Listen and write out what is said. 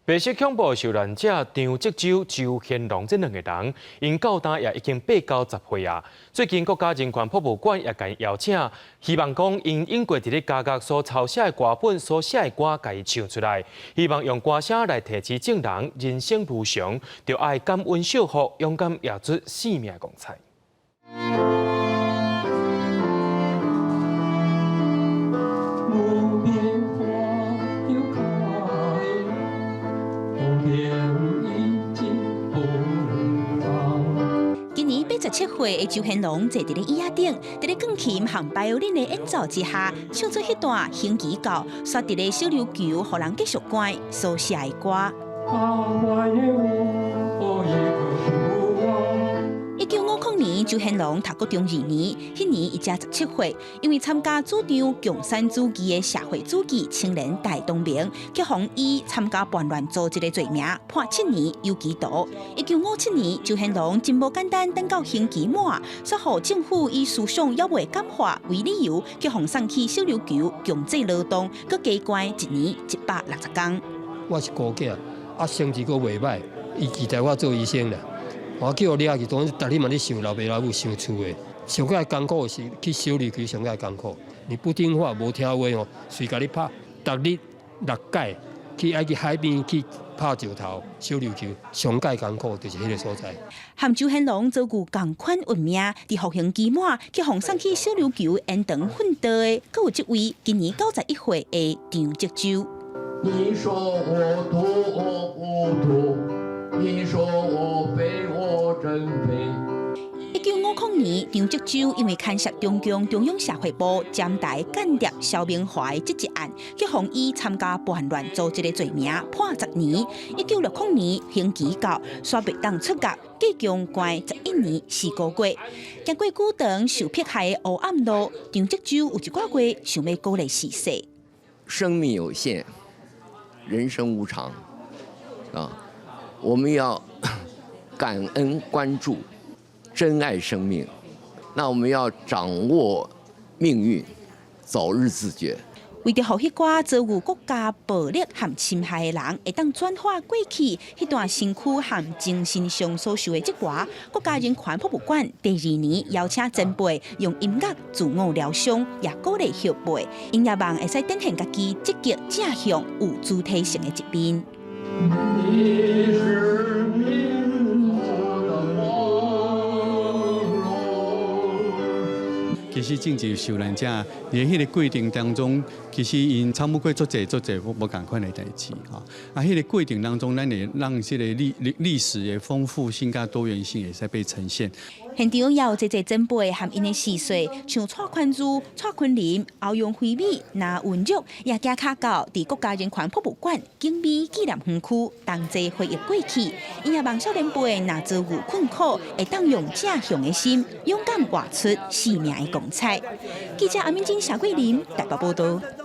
白色恐怖受難者張則周、周顯龍這兩个人，𪜶到今也已經八九十歲啊。最近國家人權博物館也共𪜶邀請，希望講𪜶經過佇咧監獄所抄寫的歌本、所寫的歌，共伊唱出來，希望用歌聲來提醒眾人，人生無常，著愛感恩惜福，勇敢活出生命的光彩。木棉花又開，紅遍已經不在。今年87歲的周顯龍坐佇咧椅仔頂，佇咧鋼琴和巴友琳的演奏之下，唱出彼段刑期到，煞佇咧小琉球予人繼續關所寫的歌。我一個 1950年，周顯龍讀國中二年，彼年伊才17歲，因為參加主張共產主義的社會主義青年大同盟，去予以參加叛亂組織的罪名，判7年有期徒。1957年，周顯龍真無簡單，等到刑期滿，煞予政府以思想猶未感化為理由，去予送去小琉球強制勞動，閣加關一年160工。我是孤囝，啊，成績閣袂䆀，伊期待我做醫生啦。我叫我掠去，當逐日嘛咧想老爸老母想厝的，上蓋艱苦的是去小琉球上蓋艱苦。你不聽話、無聽話哦，隨共你拍，逐日六擺去愛去海邊去拍石頭、小琉球，上蓋艱苦就是彼个所在。和周顯龍遭遇仝款運命，佇服刑期滿，去予送去小琉球延長奮鬥的，閣有這位今年91歲的張則周。你說我土我不土，你說我非我真非。1950年，張則周因為牽涉中共中央社會部針台間諜蕭明華的這一案，去予以參加叛亂組織的罪名，判10年。1960年刑期到，煞袂當出獄，繼續關11年4個月。經過久長受迫害的黑暗路，張則周有一寡話想欲鼓勵時勢。生命有限，人生無常，啊，我們要感恩關注。珍愛生命，那我們要掌握命運，早日自覺。為著予彼寡遭遇國家暴力和侵害的人，會當轉化過去彼段身軀和精神上所受的折磨，國家人權博物館第二年邀請前輩用音樂自我療傷，也鼓勵後輩，𪜶也望會使展現家己積極正向、有主體性的一面。你是民族的光榮。其實政治受難者佇彼个過程當中，其實𪜶參與過足濟足濟無仝款的代誌吼。啊，彼个過程當中，咱會讓這個歷史的豐富性佮多元性會使被呈現。現場也有濟濟前輩和𪜶的逝世，像蔡寬柱、蔡坤林、歐陽菲美、林文玉，也行跤到佇國家人權博物館景美紀念園區，同齊回憶過去。𪜶也望少年輩若遭遇困苦，會當用正向的心，勇敢活出生命的光彩。記者阿敏珍、謝桂林台北報道。